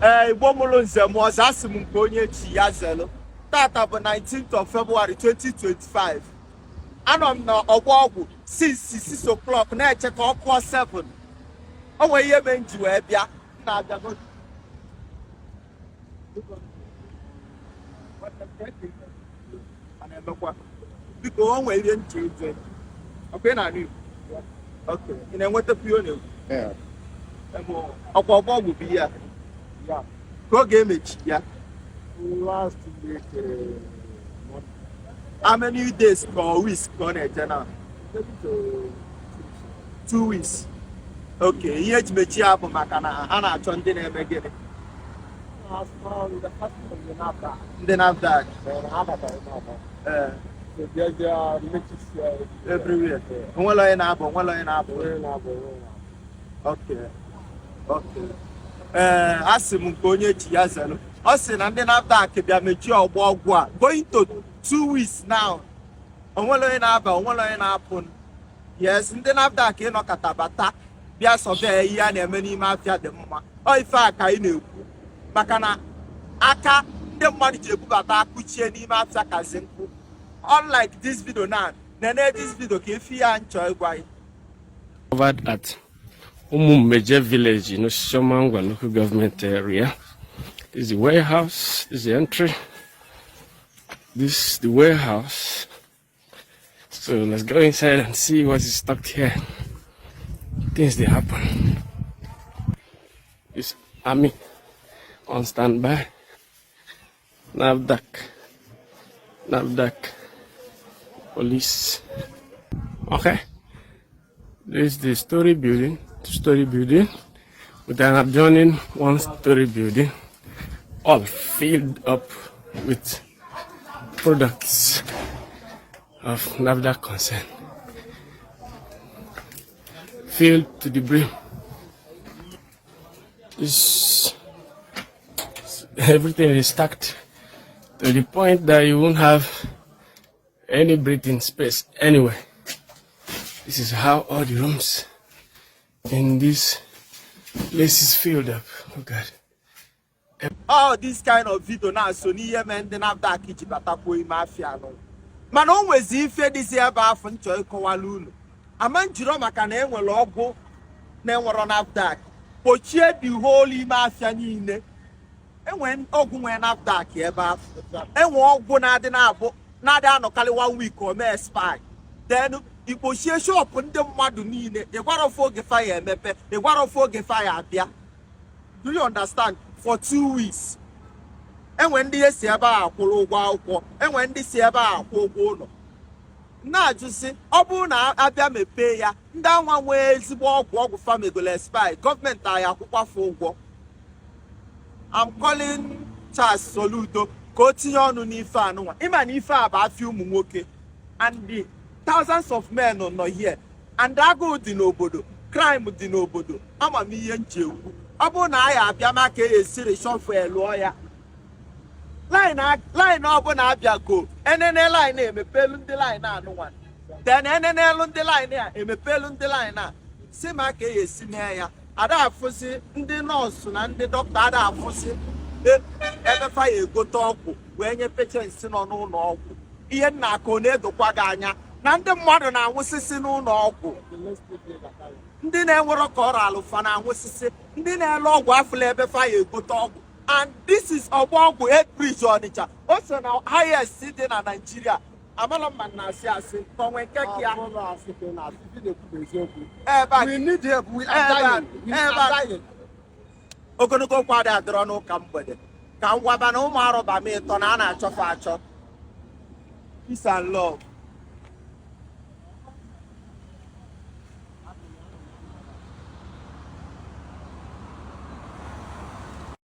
Ee, Igbo mụrụ nze m ọzọ, asị m nke onye chi ya zelu. Tata bụ 19th of February 2025. Anọ m na ọgbọ ọgwụ since 6 o'clock na-eche ka ọ kụọ 7. O nwere ihe mee m ji wee bịa. M na-abịago. Na-emekwa, biko, o nwere ihe nche ịjụ. Ọkwa ị na-anụ Igbo? Okay. Ị na-enwetakwa ihe ọ na-ekwu? Yeah. Ọkwa ọgbọ ọgwụ bụ ihe a ka ọ ga-emechi ya? Last week, Monday. How many days ka ọ weeks ka ọ na-eje na? Maybe to 2 weeks. Okay, ihe eji mechi ya bụ maka na a na-achọ ndị na-eme gịnị? As from the customer, you're not back. Ndị NAFDAC. So I have a Ee. So there's mechi Everywhere. Onwere onye na-abụ, onwere onye na-abụ. We're not, we're not. Okay. Ee, a sị m nke onye chi ya zelu. Ọ sị na ndị NAFDAC bịa mechie ọgbọ ọgwụ a going to 2 weeks now. Onwere onye na-aba, onwere onye na-apụ. Yes, ndị NAFDAC ịnọkọta bata bịa survey ihe a na-eme n'ime afịa dị mma. Ọ ife a ka anyị na-ekwu maka na aka ndị mmadụ ji ebubata akụchie n'ime afịa kazi nkụ. Unlike this video now, nene this video ka efi ya nchọ ịgwa anyị. Covered at Umummeje village in Osisioma Ngwa Local Government Area. This is the warehouse, this is the entry. This is the warehouse. So let's go inside and see what is stocked here. Things they happen. This army on standby. NAFDAC. NAFDAC. Police. Okay. This is the story building, two-story building, with an adjoining one-story building, all filled up with products of NAFDAC concern. Filled to the brim. This everything is stacked to the point that you won't have any breathing space anywhere. This is how all the rooms in this place is filled up. Oh God. All this kind of video na-so n'ihe mee ndị NAFDAC ji batakwuo ime afịa anụ, mana o nwezi ife dịzi ebe afọ nchọ ịkọwala unu. Ama njirọ maka na enwere ọgwụ na-enwerọ NAFDAC kpochie the whole ime afịa niile. Enwe ọgwụ nwee NAFDAC ebe afọ, enwe ọgwụ na-adị na-abụ na-adị anọkarị one week o mee expire, then ikpochie shop ndị mmadụ niile. Ịgwara ofe oge faya emepe, ịgwara ofe oge faya abịa. Do you understand? For 2 weeks, enwe ndị esi ebe a akwụrụ ụgwọ akwụkwọ, enwe ndị si ebe a akwụ ụgwọ ụlọ. Na-ajụsị, ọ bụrụ na abịa mepee ya, ndị anwa nwee ezigbo ọgwụ, ọgwụ famegolo expire, gọọmenti anyị akwụkwafe ụgwọ? I'm calling Charles Soludo ka o tinye ọnụ n'ife anụnwa. Ịma na ife a bụ afịa ụmụ nwoke and the thousands of men nọ here, and agụụ dị n'obodo, crime dị n'obodo. Ama m ihe nji ekwu. Ọ bụrụ na anyị abịa maka esiri shovel lụọ ya line ọbụla abịago, enene line emepelu ndị line anụnwa, then enenelu ndị line a emepelu ndị line a si ma ka e esi mee ya. Ada afụsị ndị nọọsụ na ndị dọkịta, ada afụsị ebe fa ya egote ọgwụ wee nye patients nọ n'ụlọ ọgwụ. Ihe nna akụ na-edokwa gị anya na ndị mmadụ na-anwụsịsị n'ụlọ ọgwụ, ndị na-enwerọ ka ọrụ alụfa na-anwụsịsị, ndị na-ele ọgwụ afụla ebe fa ya egote ọgwụ. And this is ọgbọ ọgwụ Head Bridge Ọnịcha. O so na highest dị na Nigeria. Amalọ mma na asị asị ka onwe nke ka ya ebe a. We need help. We are dying. We are dying. Ogologo okwu adị adịrọ n'ụka mgbede ka m gwaba na ụmụ arụba m ịtọ na a na-achọfa achọ. Peace and love.